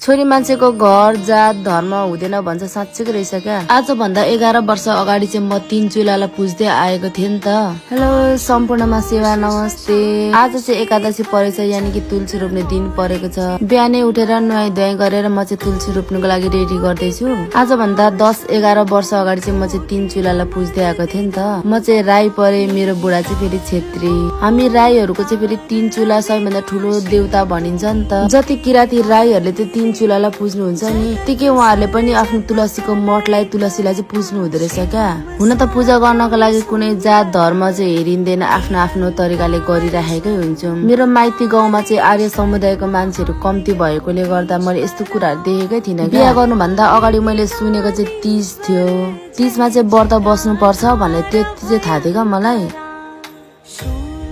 छोरी मान्छेको घर जात धर्म हुँदैन भन्छ, साँच्चैको रहेछ क्या। आज भन्दा 11 वर्ष अगाडि चाहिँ म 3 चुलालाई पुज्दै आएको थिएँ नि त। हेलो सम्पूर्णमा सेवा नमस्ते। आज चाहिँ एकादशी परेछ, यानि कि तुलसी रोप्ने दिन परेको छ। बिहानै उठेर नुहाई धुवाई गरेर म चाहिँ तुलसी रोप्नुको लागि रेडी गर्दैछु। आज भन्दा 10-11 वर्ष अगाडि चाहिँ म चाहिँ 3 चुलालाई पुज्दै आएको थिएँ नि त। म चाहिँ राई परे, मेरो बुढा चाहिँ फेरि छेत्री। हामी राईहरूको चाहिँ फेरि 3 चुला सबैभन्दा ठुलो देउता भनिन्छ नि त। जति किराती राईहरूले चाहिँ 3 चुलालाई पुज्नुहुन्छ नि, त्यतिकै उहाँहरूले पनि आफ्नो तुलसीको मठलाई, तुलसीलाई चाहिँ पुज्नु हुँदो रहेछ क्या। हुन त पूजा गर्नको लागि कुनै जात धर्म चाहिँ हेरिँदैन, आफ्नो आफ्नो तरिकाले गरिराखेकै हुन्छौँ। मेरो माइती गाउँमा चाहिँ आर्य समुदायको मान्छेहरू कम्ती भएकोले गर्दा मैले यस्तो कुराहरू देखेकै थिइनँ। बिहा गर्नुभन्दा अगाडि मैले सुनेको चाहिँ तीज थियो। तीजमा चाहिँ व्रत बस्नु पर्छ भन्ने त्यति चाहिँ थाहा थियो क्या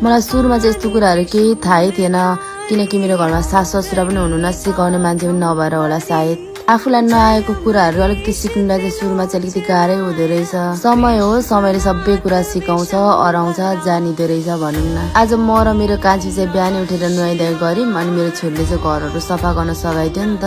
मलाई सुरुमा चाहिँ यस्तो कुराहरू केही थाहै थिएन, किनकि मेरो घरमा सास ससुरा पनि हुनुहुन्न, सिकाउने मान्छे पनि नभएर होला सायद। आफूलाई नआएको कुराहरू अलिकति सिक्नुलाई चाहिँ सुरुमा चाहिँ अलिकति गाह्रै हुँदो रहेछ। समय हो, समयले सबै कुरा सिकाउँछ, अराउँछ, जानिदो रहेछ भनौँ न। आज म र मेरो कान्छी चाहिँ बिहानै उठेर नुहाइधुवाई गर्यौँ, अनि मेरो छोरीले चाहिँ घरहरू सफा गर्न सघाइदियो नि त।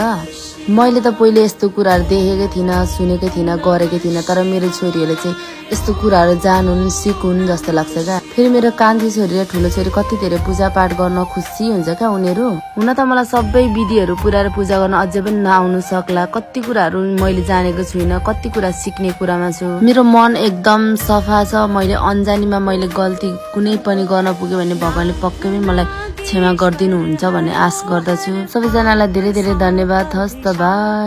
मैले त पहिले यस्तो कुराहरू देखेकै थिइनँ, सुनेकै थिइनँ, गरेकै थिइनँ, तर मेरो छोरीहरूले चाहिँ यस्तो कुराहरू जानुन्, सिकुन् जस्तो लाग्छ क्या। फेरि मेरो कान्छी छोरी र ठुलो छोरी कति धेरै पूजा पाठ गर्न खुसी हुन्छ क्या उनीहरू। हुन त मलाई सबै विधिहरू पुऱ्याएर पूजा गर्न अझै पनि नआउनु सक्ला, कति कुराहरू मैले जानेको छुइनँ, कति कुरा सिक्ने कुरामा छु। मेरो मन एकदम सफा छ। मैले अन्जानीमा मैले गल्ती कुनै पनि गर्न पुग्यो भने भगवानले पक्कै पनि मलाई क्षमा गरिदिनुहुन्छ भन्ने आश गर्दछु। सबैजनालाई धेरै धेरै धन्यवाद। हस्त बाई।